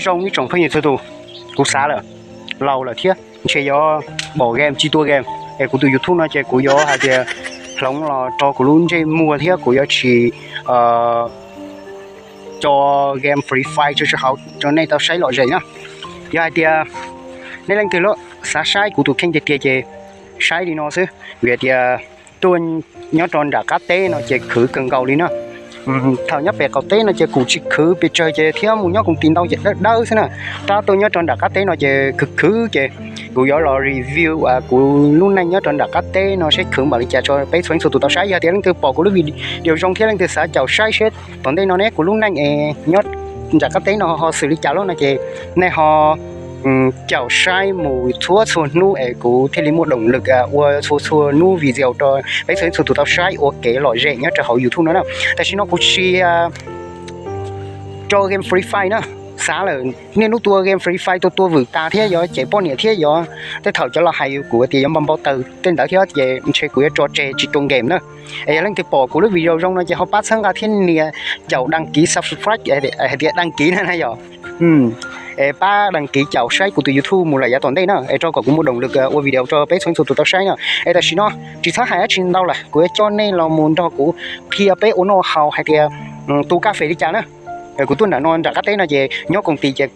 Zoo ib tsoom phooj ywg txhua tus, kuv xav lawm, laus lawm thiab ntshe yuav pom game tsis tua game, es kuv tus YouTube no ces kuv yuav hais tias hloov los rau kuv lub ntsej muag thiab kuv yuav tsis tso game Free Fire tso hauv rau nej tau saib lom zem na. Yog hais tias nej leej twg xav saib kuv tus kheej tiag tiag ces saib li no xwb, vim tias tuaj nyob rau nram qab teb no ces khwv kawg nkaus li na. Thaum nyob pem qaum teb no ces kuv tsis khwv pes tsawg ces thiab mus nyob koom tis ntau ces dawb dawb xwb na. Tab tuaj nyob rau nram qab teb no ces khwv khwv ces kuv yuav los review kuv lub neej nyob rau nram qab teb no seb khwv npaum li cas tso peb txhua txhua tus tau saib. Yog tias leej twg pom kuv lub video zoo thiab leej twg xav caum saib seb tom ntej no ne kuv lub neej es nyob nram qab teb no ho xws li cas lawm no ces nej ho caum saib mus txhua txhua hnub es kuv thiaj li muaj doom lwm ua txhua txhua hnub video rau peb txhua txhua tus tau saib ua kev lom zem nyob rau hauv YouTube no na. Tam sim no kuv tsis tso game Free Fire na, xav lawm niaj hnub tua game Free Fire tua tua vwm tas thiab yuav cem poj niam thiab yuav tej thaum cov los hais kuv tias yuav npau npau taws tej ntawd thiab ces ntshe kuv yuav tso tseg tsis tua game na. Es yog leej twg pom kuv lub video zoo no ces ho pab txhawb nqa thiab nias caum đăng ký subscribe hais tias đăng ký na yom. Es pab đăng ký caum saib kuv tus YouTube mus lawm yav tom ntej na es rau kom kuv muaj doom lwm ua video rau peb txhua txhua tus tau saib na. Es tam sim no tsis txhob hais dab tsi ntau lawm, kuv yuav coj nej los mus nrog kuv qhia peb ua noj haus hais tias tu kas fes li cas na. Kuv tuaj nram no nram qab teb no ces nyob koom tis ces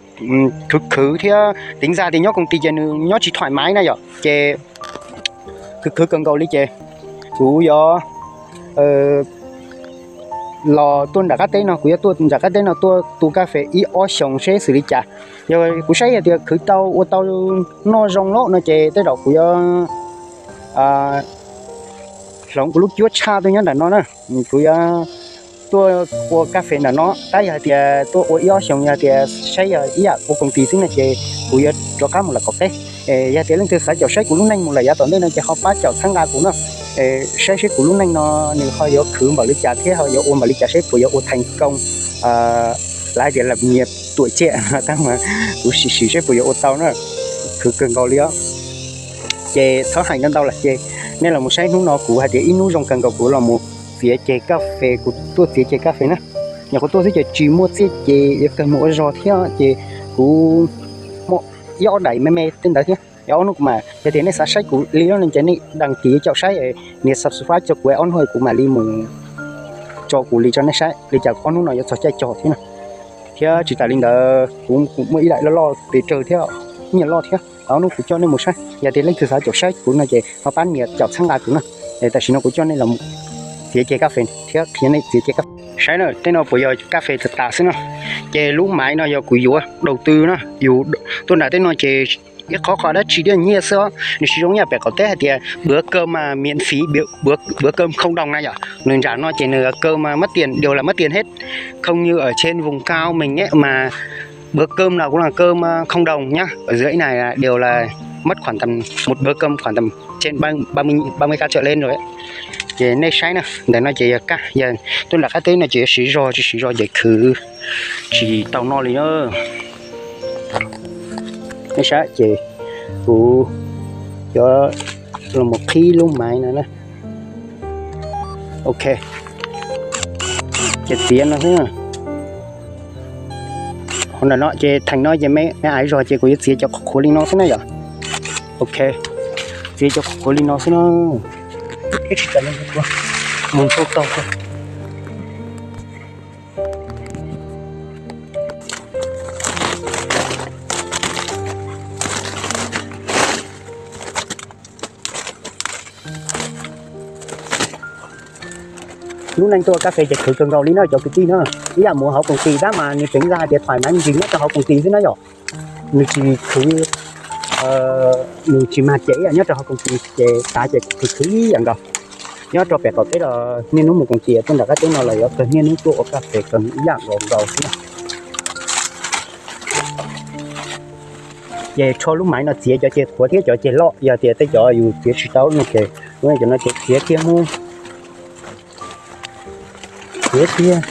khwv khwv thiab tiv ntxag tias nyob koom tis ces nws nyob tsis thoải mái na yom ces khwv khwv kawg nkaus li ces kuv yuav los tuaj nram qab teb no, kuv yuav tuaj nram qab teb no tuaj tu kas fes ib ob xyoos seb xws li cas. Yog kuv saib yog tias khwv tau ua tau noj zoo lawm no ces tej zaum kuv yuav hloov kuv lub cuab tshaj tuaj nyob nram no na. Kuv yuav tuaj ua kas fes nram no, tab yog hais tias tuaj ua ib ob xyoos yog tias saib yog ib yam ua koom tis xwb no ces kuv yuav rov qab mus lawm qaum teb. Yog tias leej twg xav caum saib kuv lub neej mus lawm yav tom ntej no ces ho pab caum txhawb nqa kuv na, saib seb kuv lub neej no nws ho yuav khwv npaum li cas thiab ho yuav ua npaum li cas seb puas yuav ua thành công, lawv hais tias lập nghiệp tuổi trẻ, tab mas kuv sim sim seb puas yuav ua tau na, khwv kawg nkaus li os. Ces txhob hais ntau ntau lawm ces nej los mus saib hnub no kuv hais tias ib hnub zoo kawg nkaus kuv los mus txiav ceg kas fes, kuv tuaj txiav ceg kas fes na. Nyuam qhuav tuaj xwb ces tsis muaj txiaj ces yuav kawg mus ua zog thiab ces kuv muaj ib ob daim me me tej ntawd thiab. Ob hnub kuv mam, yog tias nej xav saib kuv li no ces nej đăng ký caum saib, nias subscribe rau kuv, ob hnub kuv mam li mus tso kuv li rau nej saib li cas ob hnub no yuav txog caij cog thiab na. Thiab tsis tas li ntawd kuv muaj ib daim loj loj pes tsawg thiab, nyiaj loj thiab, ob hnub kuv coj nej mus saib. Yog tias leej twg xav caum saib kuv no ces ho pab nias caum txhawb nqa kuv na. Tam sim no kuv coj nej los txiav ceg kas fes thiab qhia nej txiav ceg kas fes. Saib na, tej no puas yog kas fes tas tas xwb no. Ces lub maiv no yog kuv yuav đầu tư na, yus tuaj nram tej no ces ib qhov qhov dab tsi thiaj nyiaj xwb os. Nws tsis zoo ib yam pem qaum teb hais tias bữa cơm miễn phí, bữa cơm không đồng na yom. Nws nram no ces nws cơm mất tiền, đều là mất tiền hết. Không như ở trên vùng cao mình ấy mà bữa cơm nào cũng là cơm không đồng nhá. Ở dưới này là đều là mất khoảng tầm, một bữa cơm khoảng tầm trên ba mươi, ba mươi k trở lên rồi ấy. Ces nej saib na, ntawm no ces yog kaj, yog tuaj nram qab teb no ces yuav siv zog, tsis siv zog ces khwv tsis tau noj li na. Nej saib ces kuv yuav los mus qhib lub maiv no na. Ok, ces txiav no xwb. Qhov ntawm no ces theem no ces me me aiv zog ces kuv yuav txiav cov qhuav qhuav li no xwb na yom. Ok, txiav cov qhuav qhuav li no xwb na. Mus tau tau. Lub neej tuaj kas fes ces khwv kawg nkaus li na cov kwv tij na. Ib yam mus hauv koom tis tab mas nws tseem yog hais tias thoải mái ntsis nyob rau hauv koom tis xwb na yom. Nws tsis khwv, nws tsis mag cem ib yam nyob rau hauv koom tis ces xav ces khwv khwv ib yam nkaus. Nyob rau pem qaum teb los niaj hnub mus koom tis, tuaj nram qab teb no los yuav kawg niaj hnub tuaj ua kas fes kawg ib yam nkaus nkaus xwb na. Ces tsho lub maiv no txiav cov ceg qhuav thiab cov ceg loj, yog tias tej cov yus txiav tsis tau no ces, cov no ces txiav kiag mus. Txiav kiag.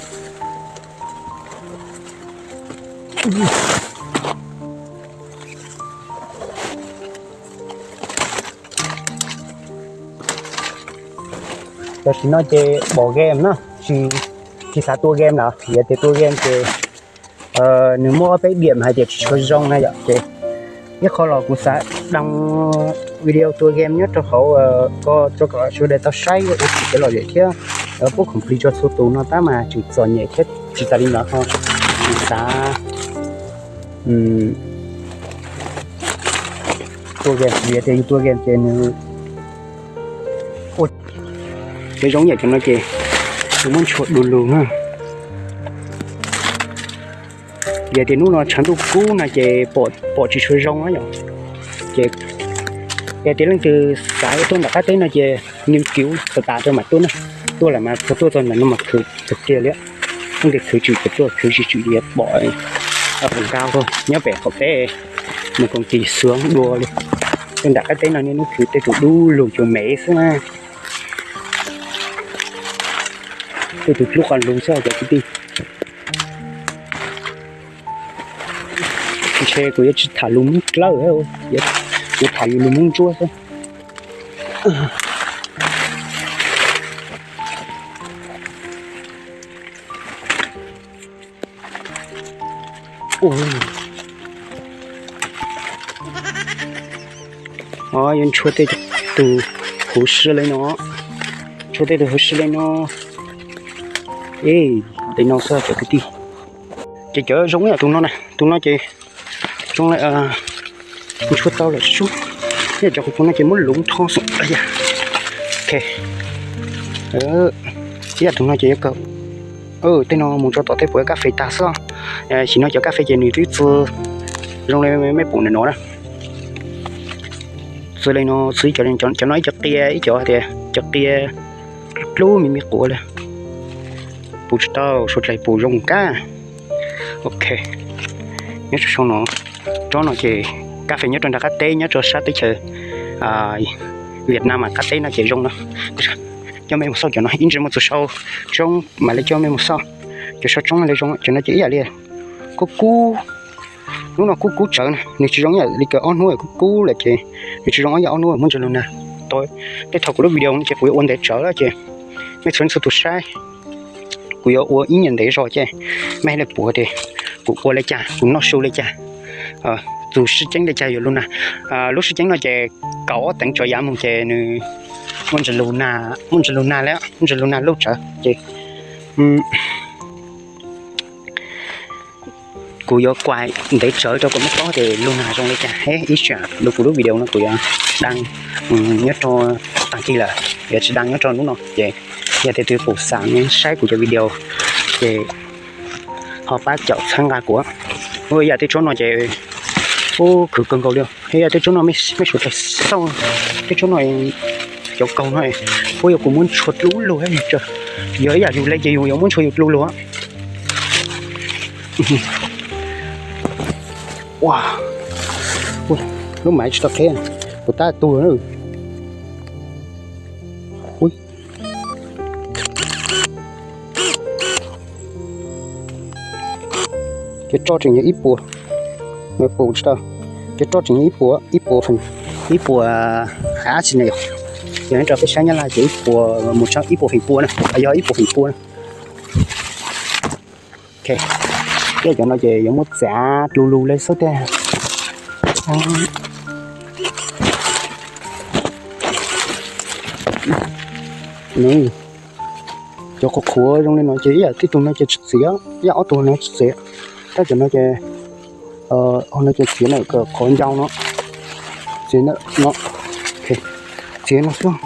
Tam sim no ces pom game na, tsis xav tua game lawm, yog tias tua game ces Nws muaj ob peb diam hais tias tsis tshua zoo na yom, ces ib qho los kuv xav đăng video tua game nyob rau hauv ko rau kom sawv daws tau saib ua tsis kev lom zem thiab pub khoom plig rau txhua tus no tab mas tseem txom nyem thiab. Tsis tas li ntawd ho kuv xav tua game, vim tias yus tua game ces nws ua kev zoo yam cov no ces yus muab ntshua du lug na. Yog tias hnub no tshav ntuj kub no ces pom tsis tshua zoo na yom. Ces yog tias leej twg xav tuaj nram qab teb no ces nghiên cứu tas tas rau mam tuaj na. Tuaj lawm mas txog tuaj txog ntawm no mas khwv tag kiag li. Leej twg khwv tsis tau tuaj khwv tsis tsim li pom quảng cáo thôi, nyob pem qaum teb mus công ty sướng đua li. Tuaj nram qab teb no niaj hnub khwv tej tus dub lug cuag mev xwb na. Tej tus dub qos lug xwb cov kwv tij. Ntshe kuv yuav tsis tham lus Hmoob dlawb, kuv tham yus lus Hmoob ntsuab xwb. Yuav ntshua tej tus huv si li no, ntshua tej tus huv si li no. Ej, li no xwb cov kwv tij. Ces cov zoo ib yam tus no na, tus no ces zoo li ntshua tau lawm sub. Ib yam cov qhov no ces muab luv nrho xwb. Ok, ib yam tus no ces yuav kawg. Tej no mus tso tom tej puas kab fes tag xwb. Sim no cov kab fes ces nws twb txi zoo li mej pum ntawm no na. Txi li no, txi cov no ib co qia, ib co tias cov qia dlub me me quav li. Pum tsis tau, suav dlawg pum zoo kab. Ok, nyob rau saum no, tsob no ces kab fes nyob rau nram qab teb nyob rau sab teb chaws Việt Nam mas qab teb no ces zoo no. Coj mej mus xauj cov no ib ntsis mus txog saum roob mam li coj mej mus xauj. Cov saum roob li zoo, cov no ces ib yam li kub kub, hnub no kub kub tsawv na, nws tsis zoo ib yam li kws ob hnub kub kub lawm ces nws tsis zoo ib yam ob hnub muaj ntsis lug nag. Tej thaum kuv lub video no ces kuv yuav ua ntev tsawv ces mej txhua leej txhua tus saib, kuv yuav ua ib nyuag ntev zog ces mej haj li pum tias kuv ua li cas, kuv noj su li cas, tus sib ceeb li cas yuav lug nag. Lub sib ceeb no ces kaum ob teev tsaus yav mus ces nws muaj ntsis lug nag, muaj ntsis lug nag li, muaj ntsis lug nag lub tsawv ces kuv yuav kuas ntev tsawv rau kom mej paub tias lug nag zoo li cas. Ib tsam lub, kuv lub video no kuv yuav đăng nyob rau tag kis lawm, yuav tsis đăng nyob rau hnub no ces yog tias tus pum xav saib kuv cov video ces ho pab caum txhawb nqa kuv. Ua ib yam tej tsob no ces ub khwv kawg nkaus li. Ib yam tej tsob no mej suav dlawg xauj, tej tsob no cov kaug no, ua yog kuv muab ntshua dlub lug, yog ib yam yus li ces yus yuav muab ntshua yus dlub lug. Ua, lub mav tsis tau qheb, kuv tab tuag. Cov roj tseem yog ib puas, pum tsis tau. Cov roj tseem yog ib puas, ib puas, ib puas hab tsi ne yom. Yog nyob rau peb sab Nyab Laj ces ib puas mus txog ib puas feem pua na, yog ib puas feem pua na. Ok, tej cov no ces yuav muab txiav dlub lug li xwb tiag. Cov qhuav qhuav zoo li no ces ib yam tej tug no ces tsis txiav, ib yam ob tug no tsis txiav. Tab cov no ces, no ces txiav ntawm qhov ncau no, txiav ntawm no, txiav no xwb.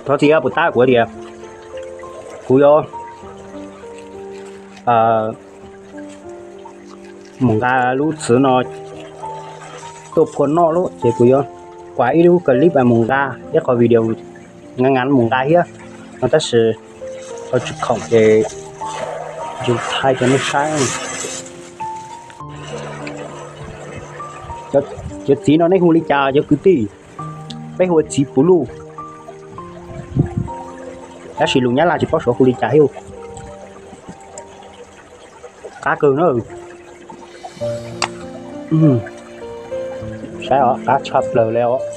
Thov txim puas tab kuv tias kuv yuav mus nqa lub txwv no tuaj phua noj lawm ces kuv yuav kuav ib lub clip mus nqa ib qho video nqa nqa mus nqa thiab no tab sis tsis khoom ces tsis thaij rau nej saib. Cov txiv no nej hu li cas cov kwv tij? Peb hu ua txiv puv luj, tab sis lus Nyab Laj tsis paub suav hu li cas thiab. Qab kawg na. Saib os, qab tshaj plaws li os.